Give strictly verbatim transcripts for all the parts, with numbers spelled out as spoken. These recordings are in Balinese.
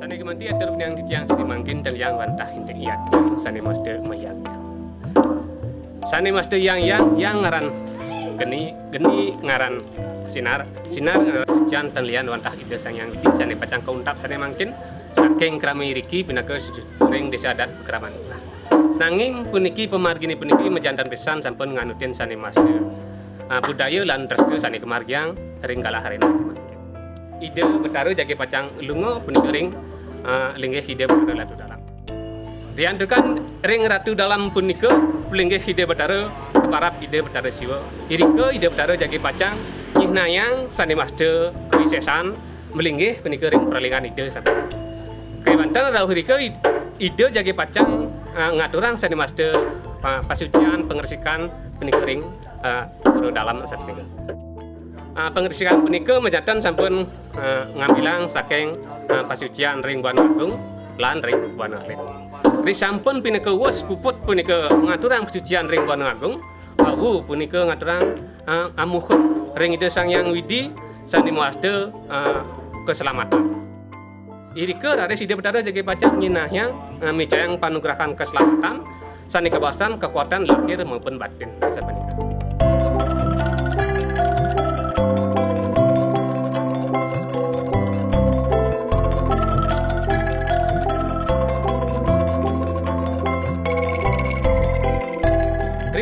Sané gumanti atur puniang titiang sida mangkin taliang wantah indik yatnya sané masta mayang. Sané masta yang, yang, yang ngaran geni, geni ngaran sinar, sinar ngaran sucian talian wantah Ida Sang Hyang Widi sané pacang kauntap sané mangkin saking krami riki pinaka ring desa adat pakraman. Nanging puniki pamarginé puniki majanten pisan sampun nganutin sané masta, ah, budaya lan dresta sané kamargiang ring galah rena. Ida Betara jagi pacang lunga punika ring, ah, linggih Ida Betara Ratu Dalam. Riantukan ring Ratu Dalam punika linggih Ida Betara kaparab Ida Betara Siwa. Irika Ida Betara jagi pacang nyihnayang sané masta kawisésan malinggih punika ring pralingan Ida sami. Kéwanten rauh irika Id-, Ida jagi pacang, ah, ngaturang sané masta pa-, pasucian pangresikan punika ring, ah, Pura Dalam sapunika. Ah, pangresikan punika majanten sampun, ah, ngambilang saking, ah, pasucian ring Buana Agung lan ring Buana Alit. Risampun pinaka wus puput punika ngaturang pasucian ring Buana Agung, wau punika ngaturang, ah, amuha ring Ida Sang Hyang Widi sané mawasta, ah, kaslamatan. Irika raris Ida Betara jagi pacang nyinahang, ah, micayang panugrahan kaslamatan sané kabaosang kakuatan lahir maupun batin. Sapunika.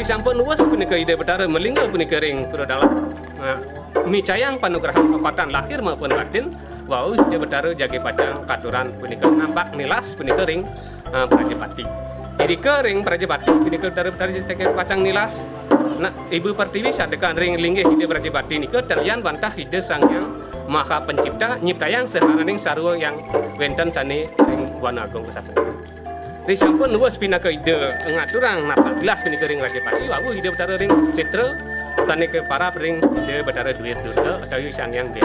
Risampun wus punika Ida Betara malingga punika ring Pura Dalam. Nah, micayang panugrahan kakuatan lahir maupun batin, wau Ida Betara jagi pacang katuran punika nambak nilas punika ring, ah, Prajapati. Irika ring Prajapati punika Ida Betara jagi pacang nilas. Nah, Ibu Pertiwi santukan ring linggih Ida Prajapati nika talian wantah Ida Sang Hyang Maha Pencipta nyiptayang sahananing sarwa yang wénten sané ring Buana Agung sapunika. Risampun luwes pinaka Ida ngaturang napak gelas punika ring Prajapati, wau Ida Betara ring Setra sané kaparab ring Ida Betara Dwir Durga utawi Sang Hyang Dwir.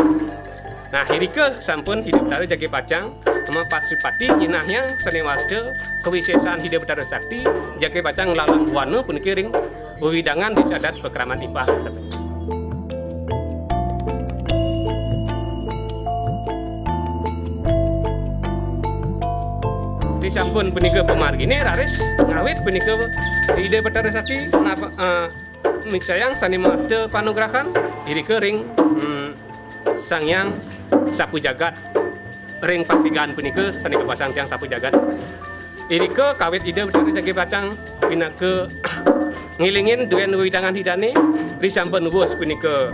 Nah, irika sampun Ida Betara jagi pacang mapasupati nyinahang sané wasta kawisésan Ida Betara Sakti jagi pacang nglalang buana puniki ring wewidangan desa adat pakraman Ipah sapunika. Risampun punika pamarginé raris ngawit punika Ida Betara Sakti napa, eh, micayang sané mawasta panugrahan irika ring, hmm, Sang Hyang Sapu Jagat. Ring patigan punika sané kabaosang tiang Sapu Jagat. Irika kawit Ida Betara jagi pacang pinaka ngilingin duén wewidangan Idané, risampun wus punika,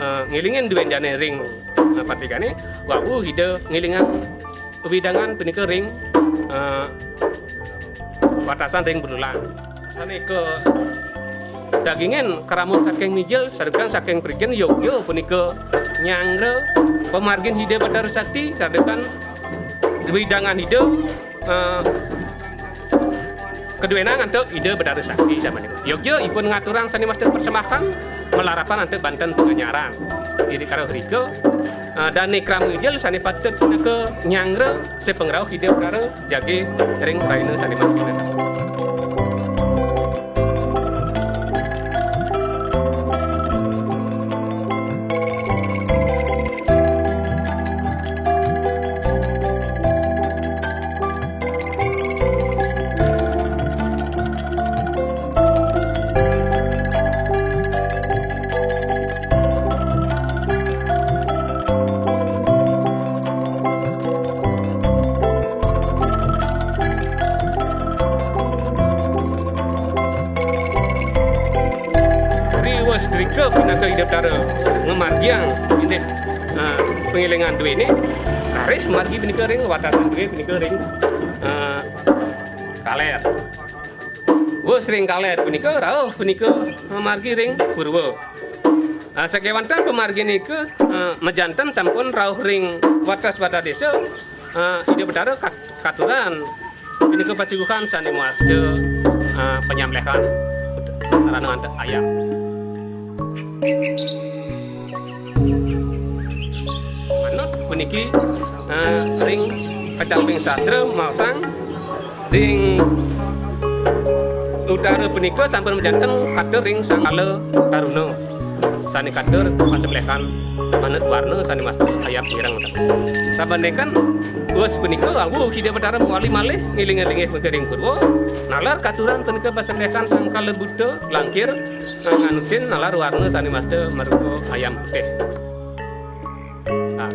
eh, ngilingin duén Idané ring, eh, patigané, wau Ida ngilingang wewidangan punika ring, eh, watesan ring Benulang. Sané kadagingin krama saking mijil, santukan saking prigin yogya punika nyanggra pamargin Ida Betara Sakti, santukan wewidangan Ida, eh, kaduénang antuk Ida Betara Sakti sapunika. Yogya ipun ngaturang sané mawasta persembahan malarapan antuk banten panganyaran. Irika rauh irika, eh, dané krama mijil sané patut punika nyanggra sapangrauh Ida Betara jagi ring rahina sané mangkin. Riwes drika pinaka Ida Betara ngamargiang indik, eh, pangilingan duéné, raris margi punika ring watesan dué punika ring, eh, Kaler. Wus ring Kaler punika rauh punika, eh, margi ring Purwa. Ah, sakéwanten pamargi nika, ah, majanten sampun rauh ring wates Batadésa, ah, Ida Betara kat-, katuran punika pasiguhan sané mawasta, ah, panyambléhan sarana antuk ayam. Manut puniki, ah, ring kacamping sastra maosang ring utara punika sampun majanten katur ring Sang Kala Taruna. Sané katur pasembelihan manut warna sané mawasta ayam ireng sané. Sabandikan Wus punika wau Ida Betara mawali malih ngiling-ilinge mekaring purwa. Nalar katuran punika pasendekan sangkala buta langkir, eh, nganutin nalar warna sane masta marupa ayam putih. Ah.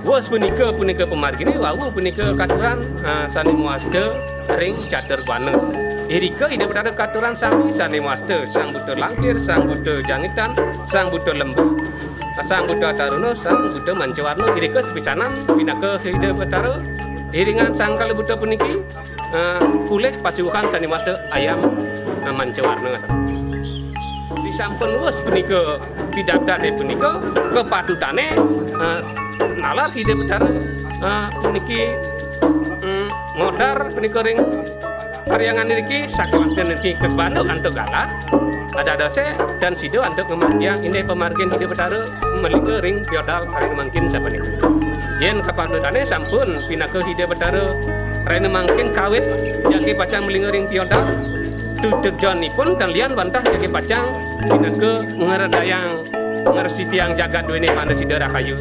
Wus punika, punika pamargine, wau punika katuran, ah, sane mawasta ring catur buana. Irika Ida Betara katuran sami sane mawasta Sang Buta Langkir, Sang Buta Jangitan, Sang Buta Lembu, Sang Buta Taruna, Sang Buta Mancawarna. Irika sapisanan pinaka Ida Betara iringan sangkala buta puniki, eh, polih pasuhuan sane mawasta ayam, eh, Mancawarna. Disampun wus punika pidabdane punika kapatutane, eh, nalar Ida Betara, eh, puniki, mm, ngodar punika ring parhyangan niki sakewanten niki kabanduk antuk galah. Dadose tan sida antuk ngamargiang indik pamargin Ida Betara malingga ring piodal sareng mangkin sapunika. Yen kapatutane sampun pinaka Ida Betara rena mangkin kawit jagi pacang malingga ring piodal, tutujonipun tan lian wantah jagi pacang pinaka ngredayang ngresitiang jagat duene mangda sida rahayu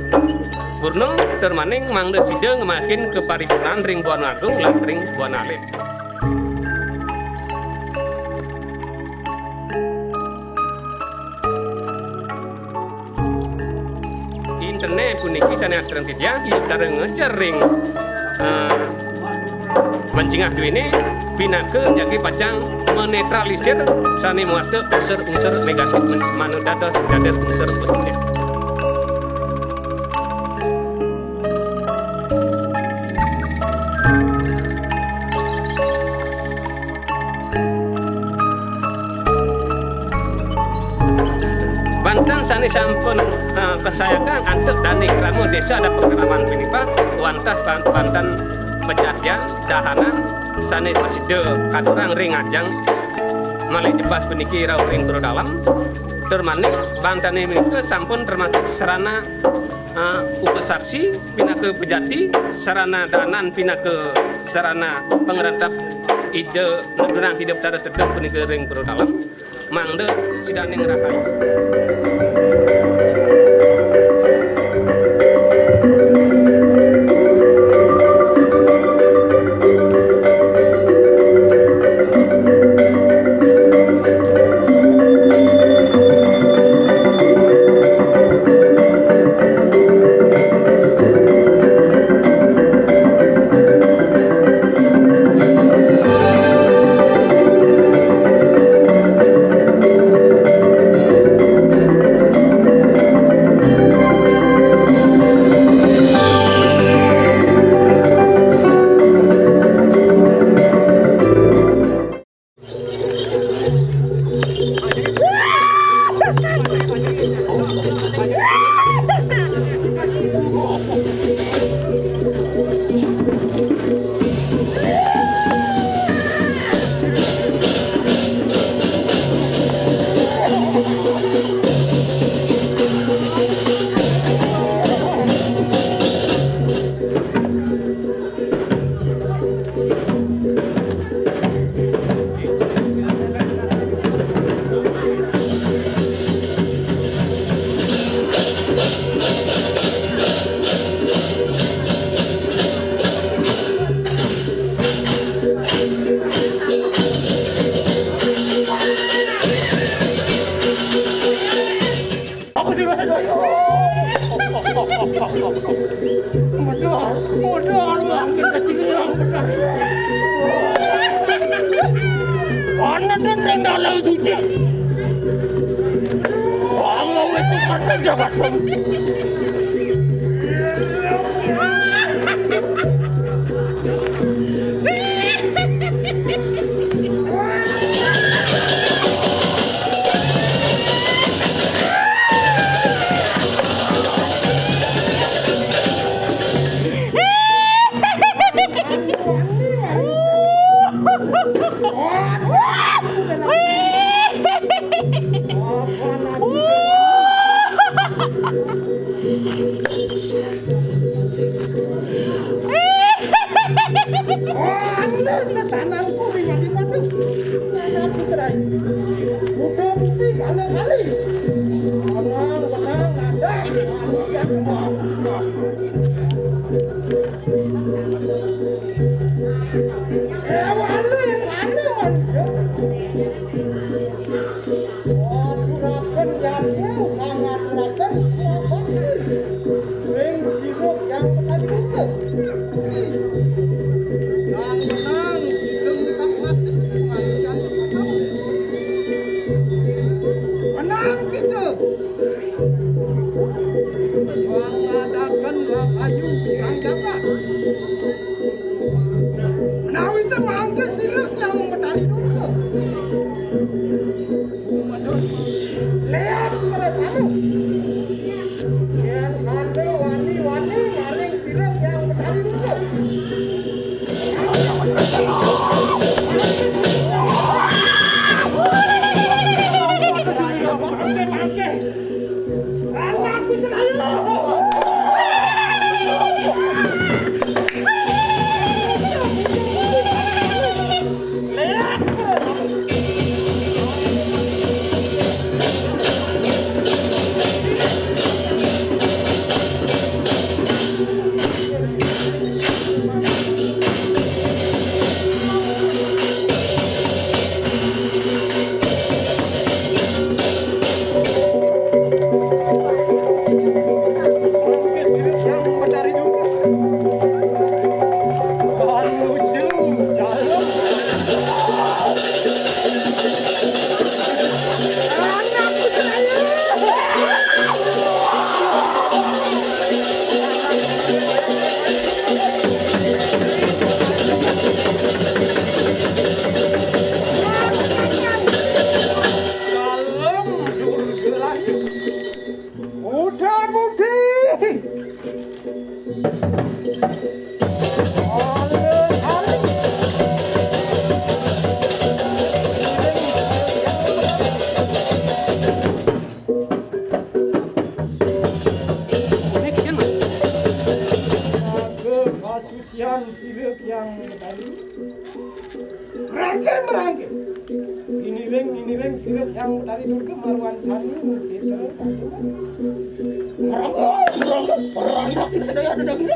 purna, tur maning mangda sida ngemakin kaparipurnan ring Buana Agung lan ring Buana Alit. Intene puniki sane atrem titiang, Ida Betara ngejer ring, eh, Mencingah duene pinaka jagi pacang menetralisir sane mawasta unsur-unsur negatif men-, manut dados dados unsur positif. Banten sane sampun, eh, kasayakan antuk dane krama desa dan pakraman pinipak, wantah ban-, banten pejahdian dahanan sane prasida katurang ring ajeng malih jebas puniki rauh ring Pura Dalem. Tur manik bantene menika sampun termasuk sarana, eh, upasaksi pinaka pejati, sarana dahanan pinaka sarana pangrentep Ida, nunas Ida Betara Tedun punika ring Pura Dalem. Mangda sidaning rahayu. Aku sudah sadar. Modal, modal, angin kecil yang benar. Panas dan ring dalam suci. Wong wis panas jagat sum. Anda sesanan kuring adi madu. Nana kuterai. Muda mesti kala kali. Orang wenang ada manusia kemau. Aturaken yadnya kang ngaturaken bakti ring sira yang petani muda. Kang menang kidung sak masjid pengalisan pasang. Menang kidung. Wangadaken ayu kang jagat. Menawi te mangke silih yang Betari Durga. Leak pada sana. Yang ada wani-wani maring silih yang Betari Durga. Putra Putih. Kasucian sira yang tadi. Merangke, merangke. Iniring, iniring sirip yang tadi durga marwan tani sitra. Merangke, merangke, merangke sing sedaya ada daging.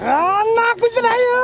Anakku Israel.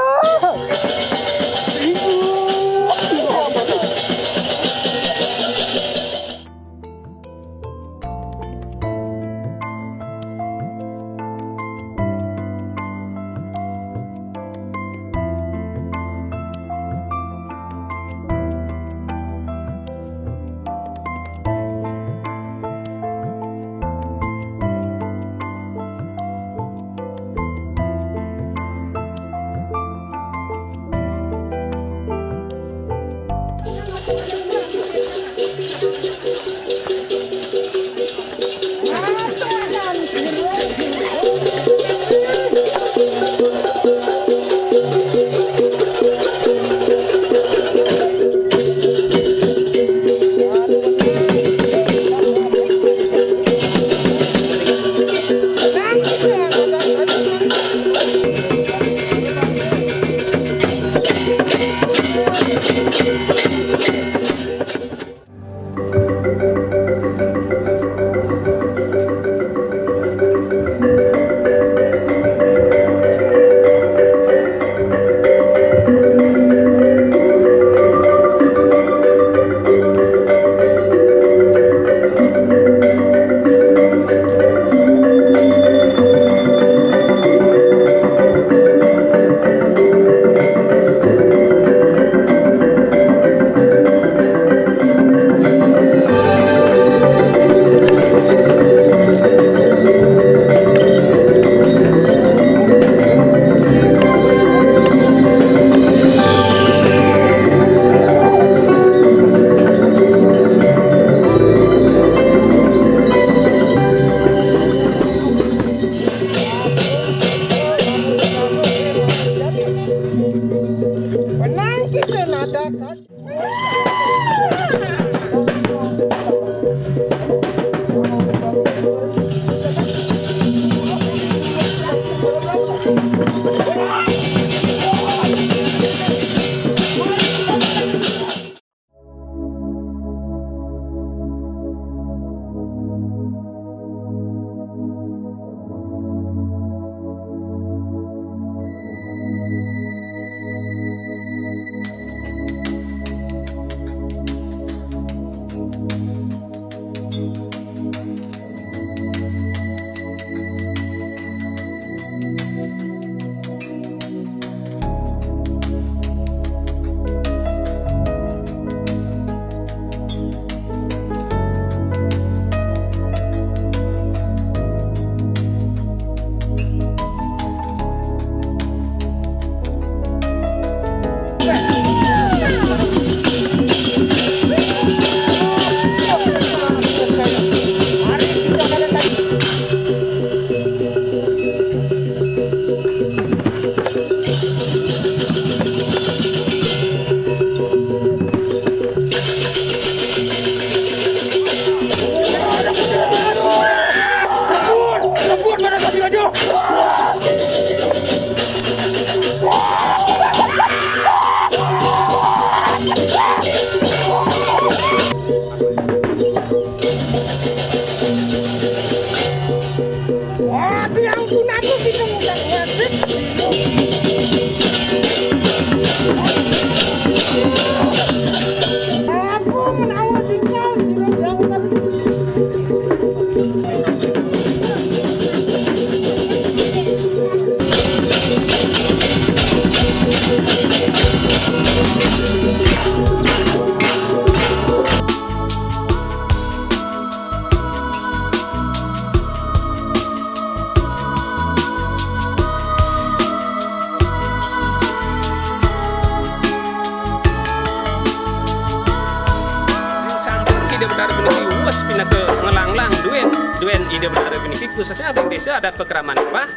Betara puniki wus pinaka nglanglang duén, duén Ida Betara puniki khususnya ring Désa Adat Pakraman Ipah.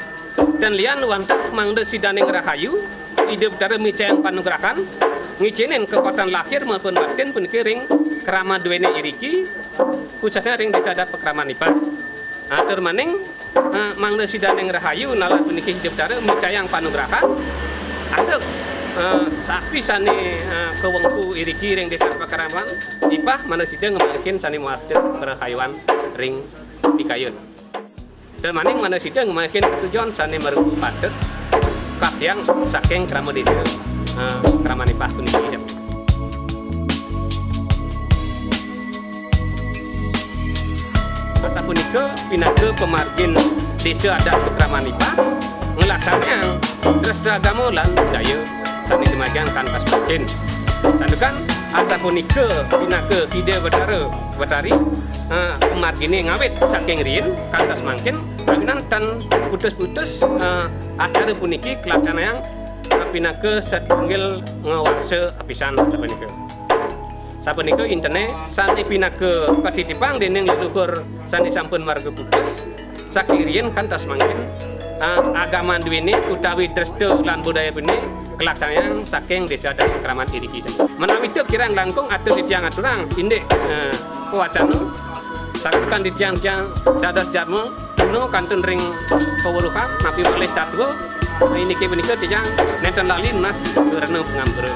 Tan lian wantah mangda sidaning rahayu, Ida Betara micayang panugrahan, ngicénin kakuatan lahir maupun batin puniki ring krama duéné iriki, khususnya ring Désa Adat Pakraman Ipah. Atur maning, eh, mangda sidaning rahayu nalar puniki Ida Betara micayang panugrahan antuk, eh, sapi sané, eh, kawengku iriki ring Désa Pakraman Ipah, mangda sida ngamanggihin sané mawasta karahayuan ring pikayun. Atur maning mangda sida ngamanggihin katujon sané marupa patut kapiang saking krama désa, eh, Kraman Ipah puniki. Asapunika pinaka pamargin Désa Adat Pakraman Ipah nglaksanayang dresta agama lan budaya sané dumagiang kantos mangkin. Santukan asapunika pinaka Ida Betara Betari, eh, pamarginé ngawit saking riin kantos mangkin, awinan tan putus-putus, eh, acara puniki kalaksanayang, eh, pinaka satunggal ngawarsa apisan sapunika. Sapunika intené sané pinaka katitipang déning leluhur sané sampun marga putus, saking riin kantos mangkin, ah, agama duéné utawi dresta lan budaya duéné kalaksanayang saking Désa Adat Pakraman iriki. Menawita kirang langkung atur titiang aturang indik, eh, pawacana, sakutan titiang tiang dados jadma, tuna kantun ring kaweruhan, napi malih tatua, indik punika titiang nénten lali nunas rena pangampura.